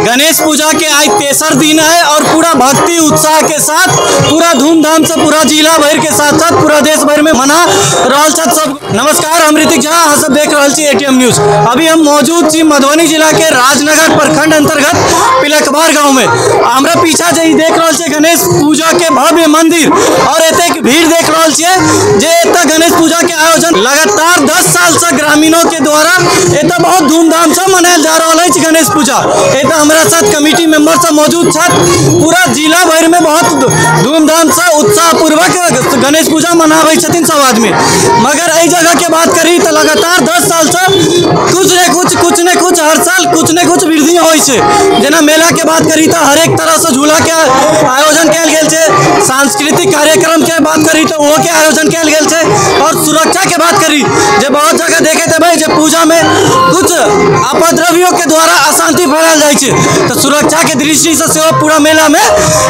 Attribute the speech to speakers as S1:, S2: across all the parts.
S1: गणेश पूजा के आज तेसर दिन है और पूरा भक्ति उत्साह के साथ पूरा धूमधाम से पूरा जिला भर के साथ साथ पूरा देश भर में मना रहल छथि सब। नमस्कार, हम ऋतिक झा, अहाँ सब देख रहल छी एटीएम न्यूज। अभी हम मौजूद छी मधुबनी जिला के राजनगर प्रखंड अंतर्गत पिलखवार गांव में। हमरा पीछा जे देख रहल छियै गणेश पूजा के भव्य मंदिर और एतेक भीड़ देख रहल छियै जे एतऽ गणेश पूजा के आयोजन लगातार 10 साल से ग्रामीणों के द्वारा एतऽ बहुत धूमधाम से मनायल जा रहल अछि गणेश पूजा। एतऽ हमरा साथ कमिटी मेंबर सब मौजूद छथि। पूरा जिला भर में बहुत धूमधाम से उत्साहपूर्वक गणेश पूजा मनाबै छथिन सब आदमी। मगर एहि जगह के बात करी तो लगातार 10 साल से कुछ ने कुछ हर साल कुछ ने कुछ वृद्धि होइ छै। जेना मेला के बात करी तो हरेक तरह से झूला के आयोजन कयल गेल छै, सांस्कृतिक कार्यक्रम के बात करी तो ओहो के आयोजन कयल गेल छै और सुरक्षा के बात करी जे बहुत जगह देखैत हेबै जे पूजा में कुछ अपद्रव्यों के द्वारा अशांति फैलायल जाइ छै, तो सुरक्षा के दृष्टि से सेहो पूरा मेला में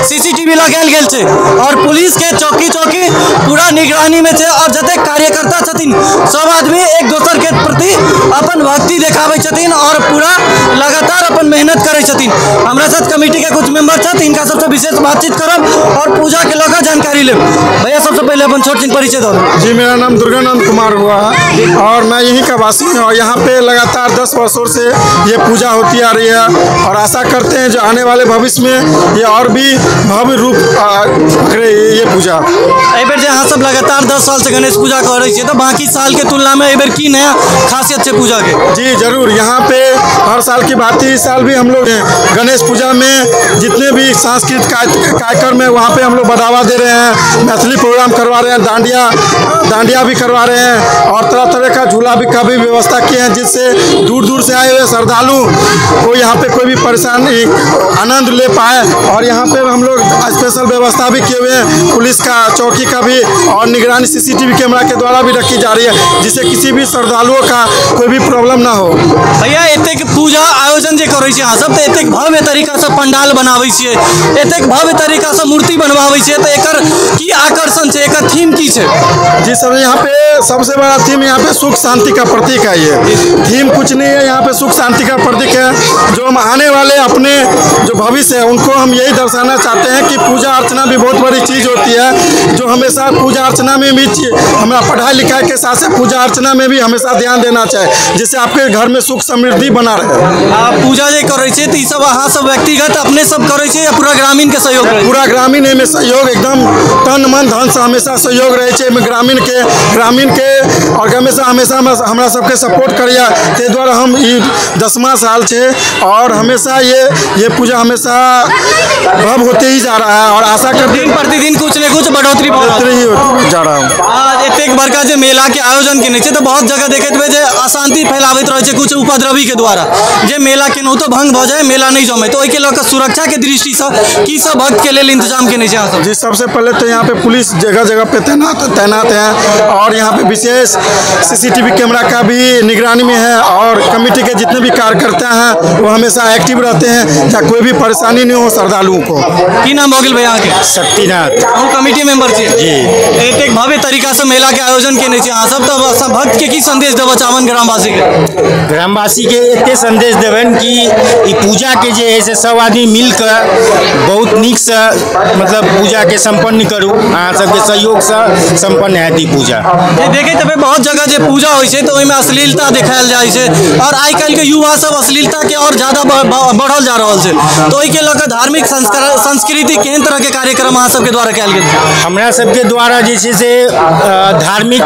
S1: सीसीटीवी लगायल गेल छै और पुलिस के चौकी चौकी पूरा निगरानी में छै और जतेक कार्यकर्ता छथिन सब आदमी एक दोसर के प्रति अपन भक्ति देखाबै छथिन और पूरा लगातार अपन मेहनत करै छथिन। हमरा साथ कमिटी के कुछ मेंबर छथि, हिनका सबसे विशेष बातचीत करब और पूजा के लऽ कऽ जानकारी लेब। भैया सबसे पहले अपन छोट छिन परिचय दो।
S2: जी, मेरा नाम दुर्गानंद कुमार हुआ है और मैं यहीं का वासी हूँ और यहाँ पे लगातार 10 वर्षों से ये पूजा होती आ रही है और आशा करते हैं जो आने वाले भविष्य में ये और भी भव्य रूप पकड़े ये पूजा।
S1: एहि बेर जे अहाँ सब लगातार 10 साल से गणेश पूजा करै छियै तो बाकी साल के तुलना में एहि बेर की नया खासियत छै पूजा के?
S2: जी जरूर, यहाँ पे हर साल की बात इस साल भी हम लोग गणेश पूजा में जितने भी सांस्कृतिक कार्यक्रम है वहाँ पे हम लोग बढ़ावा दे रहे हैं, मैथिली प्रोग्राम करवा रहे हैं, डांडिया भी करवा रहे हैं और तरह तरह का झूला भी का भी व्यवस्था किए हैं, जिससे दूर दूर से आए हुए श्रद्धालु को यहाँ पे कोई भी परेशानी आनंद ले पाए। और यहाँ पे हम लोग स्पेशल व्यवस्था भी किए हुए हैं, पुलिस का चौकी का भी और निगरानी सीसीटीवी कैमरा के द्वारा भी रखी जा रही है, जिससे किसी भी श्रद्धालुओं का कोई भी प्रॉब्लम ना हो।
S1: भैया एतेक पूजा आयोजन जे करै छी अहाँ सब तऽ एतेक भव्य तरीका से पंडाल बनाबै छियै, एतेक भव्य तरीका से मूर्ति बनवाबै छियै, तऽ एकर की आकर्षण छै, एकर थीम की छै?
S2: जी सर, यहाँ पे सबसे बड़ा थीम यहाँ पे सुख शांति का प्रतीक है। ये थीम कुछ नहीं है, यहाँ पे सुख शांति का प्रतीक है। जो हम आने वाले अपने जो भविष्य है उनको हम यही दर्शाना चाहते हैं कि पूजा अर्चना भी बहुत बड़ी चीज़ होती है, जो हमेशा पूजा अर्चना में भी हमारा पढ़ाई लिखाई के साथ साथ पूजा अर्चना में भी हमेशा ध्यान देना चाहिए, जिससे आपके घर में सुख समृद्धि बना रहे।
S1: आ पूजा जे करै छियै तऽ ई सब अहाँ सब व्यक्तिगत अपने सब करै छियै या पूरा ग्रामीण के सहयोग रहै छै?
S2: पूरा ग्रामीण एहिमे सहयोग एकदम तन मन धन से हमेशा सहयोग रहै छै। एहिमे ग्रामीण के और हमेशा हमेशा हमरा सबके सपोर्ट करैया, ताहि दुआरे हम ई 10वां साल छै और हमेशा ये पूजा हमेशा भव्य होते ही जा रहा है और आशा करते
S1: दिन प्रतिदिन कुछ ने कुछ बढ़ोतरी
S2: ही जा रहा है।
S1: एतेक बड़का जे मेला के आयोजन केने छै तऽ बहुत जगह देखैत हेबै जे अशांति फैलाबैत रहै छै कुछ उपद्रवी के द्वारा, जे मेला केनाहितो भंग भऽ जाय, मेला नहि जमे, तऽ ओहिके लऽ कऽ सुरक्षा के दृष्टि से की सब भक्त के लेल इंतजाम केने छै अहाँ सब?
S2: जी सबसे पहले तो यहाँ पे पुलिस जगह जगह पे तैनात है और यहाँ पे विशेष सीसीटीवी कैमरा का भी निगरानी में है और कमेटी के जितने भी कार्यकर्ता हैं वो हमेशा एक्टिव रहते हैं, चाहे कोई भी परेशानी नहीं हो श्रद्धालुओं को।
S1: की नाम भऽ गेल भैया अहाँके?
S3: शक्तिनाथ।
S1: अहूँ कमिटी मेंबर छी?
S3: जी।
S1: एतेक भव्य तरीका से मेला के आयोजन केने छी अहाँ सब, तऽ भक्त के की संदेश देबऽ चाहबनि ग्रामवासी के?
S3: ग्रामवासी के एते संदेश देबनि कि ई पूजा के जे है से सब आदमी मिल कऽ बहुत नीकसँ मतलब पूजा के सम्पन्न करू, अहाँ सबके सहयोगसँ सम्पन्न हैत ई पूजा।
S1: देखैत हेबै बहुत जगह जे पूजा होइ छै तऽ ओहिमे अश्लीलता देखायल जाइ छै और आइ काल्हि के युवा सब अश्लीलता के और ज्यादा बढ़ल जा रहल छै, तऽ ओहिके लऽ कऽ धार्मिक संस्कृति केहन तरह के कार्यक्रम अहाँ सबके द्वारा कयल गेल छै?
S3: हमरा सबके द्वारा जे छै से धार्मिक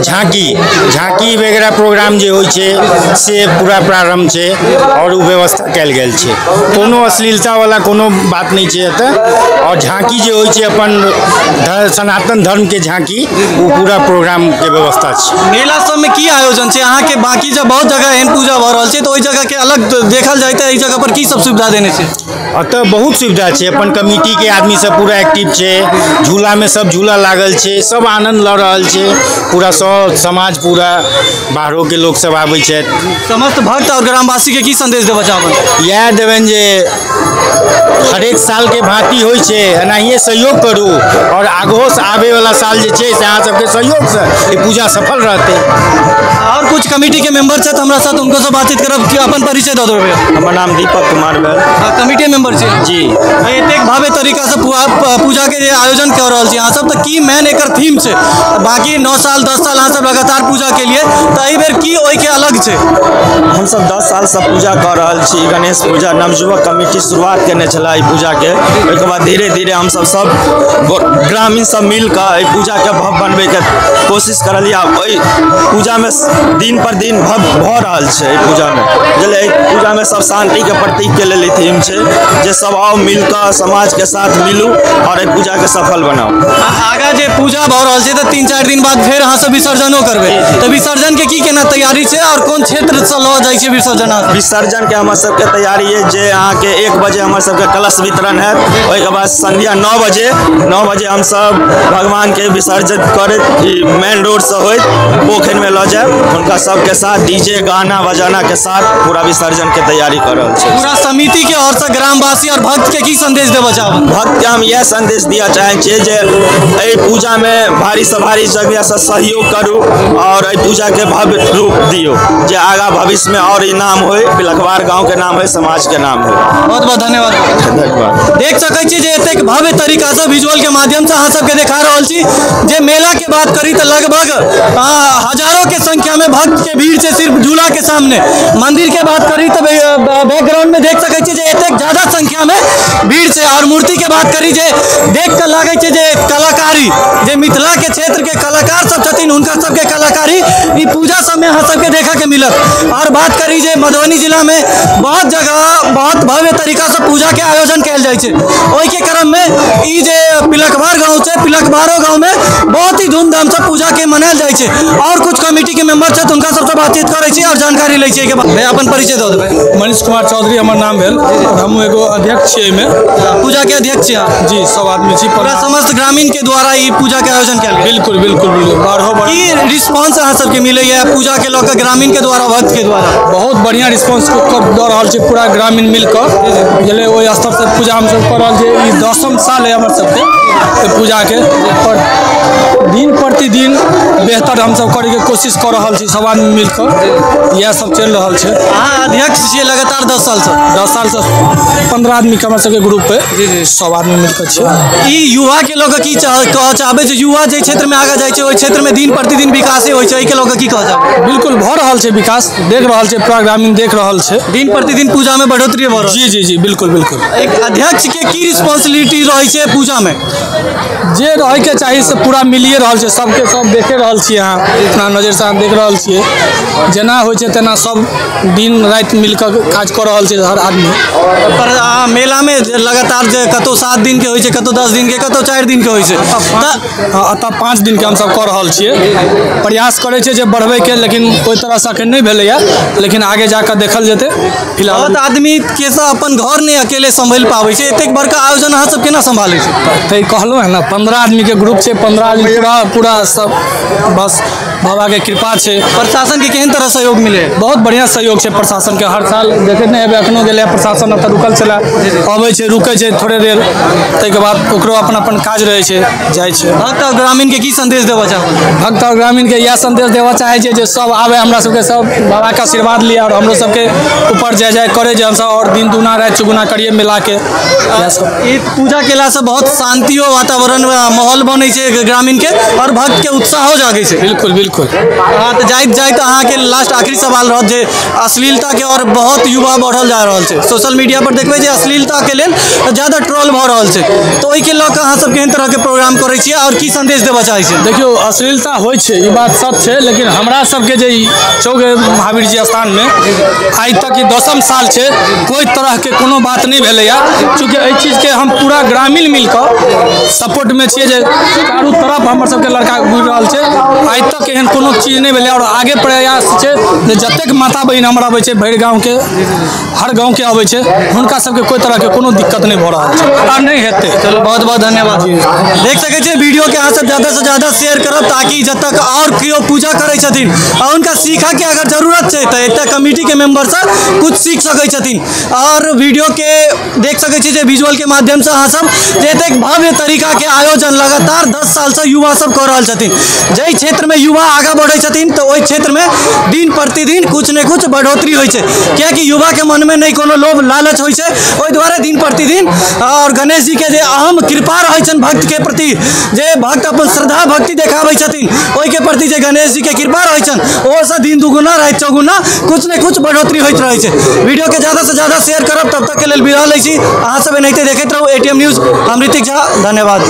S3: झाँकी वगैरह प्रोग्राम जे होइ छै से पूरा प्रारम्भ छै और ओ व्यवस्था कयल गेल छै। कोनो अश्लीलता वाला कोनो बात नहि छै एतऽ। और झाँकी जे होइ छै अपन सनातन धर्म के झाँकी, ओ पूरा प्रोग्राम के व्यवस्था छै।
S1: मेला सबमे की आयोजन छै अहाँके? बाकी जब बहुत जगह एहन पूजा भऽ रहल छै तऽ ओहि जगह के अलग देखल जाय तऽ एहि जगह पर की सब सुविधा देने छै?
S3: एतऽ बहुत सुविधा छै, अपन कमिटी के आदमी सब पूरा एक्टिव छै, झूला में सब झूला लागल छै, सब आनंद लऽ रहल छै, पूरा सब समाज पूरा बाहरो के लोक सब आबै छथि।
S1: समस्त भक्त और ग्रामवासी के की संदेश देबऽ चाहबै?
S3: इएह देबनि जे हरेक साल के भांति होइ छै, एनाहिए सहयोग करू और आगहो से आबे वाला साल जे छै से अहाँ सबके सहयोग से ई पूजा सफल रहतै।
S1: और कुछ कमेटी के मेंबर छथि हमरा साथ, उनको से बातचीत करब कि अपन परिचय दऽ देबै।
S4: हमर नाम दीपक कुमार भेल।
S1: कमेटी मेंबर छी
S4: जी।
S1: एतेक भव्य तरीका से पूजा के जे आयोजन कऽ रहल छी अहाँ सब, तऽ की मेन एकर थीम छै? बाकी 9 साल 10 साल अहाँ सब लगातार पूजा के लिए, तऽ एहि बेर की ओहिके अलग छै?
S4: हमसब 10 साल से पूजा कऽ रहल छी गणेश पूजा। नवयुवक कमेटी शुरुआत केने छलै एहि पूजाके, ओहिके बाद धीरे धीरे हमसब सब ग्रामीण सब मिल कऽ एहि पूजाके भव्य बनबैके कोशिश करलियै। आ ओहि पूजामे दिन पर दिन भव्य भऽ रहल छै। एहि पूजामे बुझलियै, एहि पूजामे सब शान्तिके प्रतीकके लेल ई थीम छै जे सब आउ मिल कऽ समाजके साथ मिलू और एहि पूजाके सफल बनाउ।
S1: आगाँ जे पूजा भऽ रहल छै तऽ 3-4 दिन बाद फेर अहाँ सब विसर्जनो करबै, तऽ विसर्जनके की केना तैयारी छै और कोन क्षेत्रसँ लऽ जाइ छै विसर्जन?
S4: विसर्जनके हमर सबके तैयारी अइ जे अहाँके 1 बजे हमर सबके कलश वितरण हैत, ओहिके बाद संध्या 9 बजे हमसब भगवानके विसर्जित करैत मेन रोडसँ होइत पोखरिमे लऽ जायब, हुनका सबके साथ डीजे गाना बजाना के साथ पूरा विसर्जन के तैयारी कर रहल छै।
S1: पूरा समिति के और से ग्रामवासी और भक्त के की संदेश देबऽ चाहब?
S4: भक्त के हम इएह संदेश दिअ चाहै छियै जे एहि पूजामे भारी से भारी जगह से सहयोग करू और एहि पूजा के भव्य रूप दियौ जे आगाँ भविष्य में और इनाम होय, पिलखवार गाँव के नाम होय, समाज के नाम होय।
S1: बहुत बहुत धन्यवाद।
S4: धन्यवाद।
S1: देख सकै छी जे एतेक भव्य तरीका से विजुअल के माध्यम से अहाँ सबके देखा रहल छी जे मेला के बात करी तऽ लगभग हजारों के संख्या में भक्त के भीड़ छै सिर्फ झूला के सामने। मंदिर के बात करी तऽ बैकग्राउंड में देख सकै छी जे एतेक ज्यादा संख्या में भीड़ छै। और मूर्ति के बात करी जे देख कऽ लागै छै जे कलाकारी जे मिथिला के क्षेत्र के कलाकार सब छथिन हुनकर सबके कलाकारी ई पूजा सबमे अहाँ सबके देखऽ के मिलत। और बात करी जे मधुबनी जिला में बहुत जगह बहुत भव्य तरीका से पूजा के आयोजन कयल जाइ छै, ओहिके क्रम में ई जे पिलखवार गाँव छै, पिलखवारो गाँव में बहुत ही धूमधाम से पूजा के मनायल जाइ छै। और कुछ कमेटी के मेंबर छथि, हुनका सबसे बातचीत करै छी और जानकारी लै छी। एहिके बाद अपन परिचय दऽ देबै।
S5: मनीष कुमार चौधरी हमर नाम भेल, हम एगो अध्यक्ष छियै एहिमे।
S1: पूजा के अध्यक्ष छियै?
S5: जी, सब आदमी छी।
S1: पूरा समस्त ग्रामीण के द्वारा ई पूजा के आयोजन कयल गेल।
S5: बिल्कुल बिल्कुल बिल्कुल।
S1: की रिस्पॉन्स अहाँ सबके मिलैया पूजा के लऽ कऽ ग्रामीण के द्वारा, भक्त के द्वारा?
S5: बहुत बढ़िया रिस्पॉन्स दऽ रहल छै पूरा ग्रामीण मिल कऽ, बुझलियै। ओहि स्तर से पूजा हमसब कऽ रहल छियै। ई 10म साल है हमर सबके पूजाके, पर दिन प्रतिदिन बेहतर हमसब करैके कोशिश कऽ रहल छी सब आदमी मिल कऽ। इएह सब चलि रहल छै।
S1: अहाँ अध्यक्ष छियै लगातार 10 साल से?
S5: 10 साल से 15 आदमीके हमर सबके ग्रुप है, सब आदमी मिल कऽ छियै।
S1: ई युवा के लऽ कऽ की कहऽ चाहबै जे युवा जाहि क्षेत्रमे आगाँ जाइ छै ओहि क्षेत्रमे दिन प्रतिदिन विकासे होइ छै, एहिके लऽ कऽ की कहऽ चाहबै?
S5: बिल्कुल भऽ रहल छै विकास, देख रहल छै पूरा ग्रामीण देख रहल छै,
S1: दिन प्रतिदिन पूजामे बढ़ोतरी भऽ रहल।
S5: जी जी जी बिल्कुल बिल्कुल।
S1: एक अध्यक्ष के की रिस्पॉन्सिबिलिटी रहै छै पूजामे?
S5: जे रहैके चाही से पूरा मिलिए रहल छै, सबके सब देखे रहल छियै अहाँ अपना नजरसँ अहाँ देख रहल छियै, जेना होइ छै तेना सब दिन राति मिलकऽ काज कऽ रहल छै हर आदमी।
S1: पर मेलामे लगातार जे कतहु 7 दिन के होइ छै, कतहु 10 दिन के, कतहु 4 दिन के होइ छै,
S5: एतऽ 5 दिन के हमसब कऽ रहल छियै। प्रयास करै छियै जे बढ़बैके, लेकिन ओहि तरहसँ अखन नहि भेलैए, लेकिन आगे जाकऽ देखल जेतै। फिलहाल
S1: बहुत आदमी के सब अपन घर नहि अकेले सम्भालि पाबै छै, एतेक बड़का आयोजन अहाँ सब केना सम्भालै छै?
S5: तऽ कहलहुँ हेँ ने 15 आदमीके ग्रुप छै, 15 आदमी पूरा पूरा सब, बस बाबाके कृपा छै।
S1: प्रशासन के केहन तरह सहयोग मिले?
S5: बहुत बढ़िआँ सहयोग छै प्रशासनके। हर साल देखैत नहि हेबै, एखनो गेलै प्रशासन एतऽ रुकल छलै, अबै छै रुकै छै थोड़े देर, ताहिके बाद ओकरो अपन अपन काज रहै छै, जाइ छै।
S1: भक्त और ग्रामीण के की संदेश देबऽ चाहबै?
S5: भक्त और ग्रामीणके इएह संदेश देबऽ चाहै छियै जे सब आबै, हमरा सबके सब बाबाके आशीर्वाद लिअ और हमरो सबके ऊपर जय जय करै, जे हमसब और दिन दुना राति चौगुना करियै मिलाके। इएह सब।
S1: ई पूजा केलासँ बहुत शान्तियो वातावरण माहौल बनै छै ग्रामीण के और भक्त के उत्साहो जागै छै।
S5: बिल्कुल बिल्कुल।
S1: हाँ, तऽ जाइत जाइत अहाँके लास्ट आखिरी सवाल रहत जे अश्लीलता के और बहुत युवा बढ़ल जा रहल छै, सोशल मीडिया पर देखबै जे अश्लीलता के लेल ज्यादा ट्रोल भऽ रहल छै, तऽ ओहिके लऽ कऽ अहाँ सब केहन तरहके प्रोग्राम करै छियै और की संदेश देबऽ चाहै छियै?
S5: देखियौ, अश्लीलता होइ छै ई बात सच छै, लेकिन हमरा सबके जे ई चौक महावीर जी स्थानमे आइ तक ई 10म साल छै, कोइ तरहके कोनो बात नहि भेलैए। चूँकि एहि चीजके हम पूरा ग्रामीण मिलकऽ सपोर्टमे छियै जे चारू तरफ हमर सबके लड़का घुरि रहल छै, आइ तक एहन कोनो चीज नहि भेलै। आओर आगे प्रयास छै जे जतेक माता बहिन हमर अबै छै भरि गाँवके, हर गाँवके अबै छै, हुनका सबके कोइ तरहके कोनो दिक्कत नहि भऽ रहल छै आ नहि हेतै।
S1: चलू बहुत बहुत धन्यवाद। देख सकै छियै वीडियो के अहाँ सब ज्यादा से ज्यादा शेयर करब ताकि जतक आओर केओ पूजा करै छथिन आ हुनका सीखऽके अगर जरूरत छै तऽ एकटा कमिटीके मेम्बरसँ कुछ सीख सकै छथिन। आओर वीडियो के देख सकै छी जे विजुअल के माध्यमसँ अहाँ सब जे एतेक भव्य तरीकाके आयोजन लगातार 10 सालसँ युवा सब कऽ रहल छथिन। जाहि क्षेत्रमे युवा आगाँ बढ़ै छथिन तऽ ओहि क्षेत्रमे दिन प्रतिदिन कुछ ने कुछ बढ़ोतरी होइ छै, कियाकि युवाके मनमे नहि कोनो लोभ लालच होइ छै, ओहि दुआरे दिन प्रतिदिन और गणेश जी के जे अहम कृपा रहै छनि भक्त के प्रति, जे भक्त अपन श्रद्धा भक्ति देखाबै छथिन ओहिके प्रति जे गणेश जी के कृपा रहै छनि ओहोसँ दिन दुगुना राति चौगुना कुछ ने कुछ बढ़ोतरी होइत रहै छै। वीडियो के ज़्यादा से ज़्यादा शेयर करब। तब तक के लेल विदा लै छी। अहाँ सब एनाहिते देखैत रहू एटीएम न्यूज़। हम ऋतिक झा, धन्यवाद।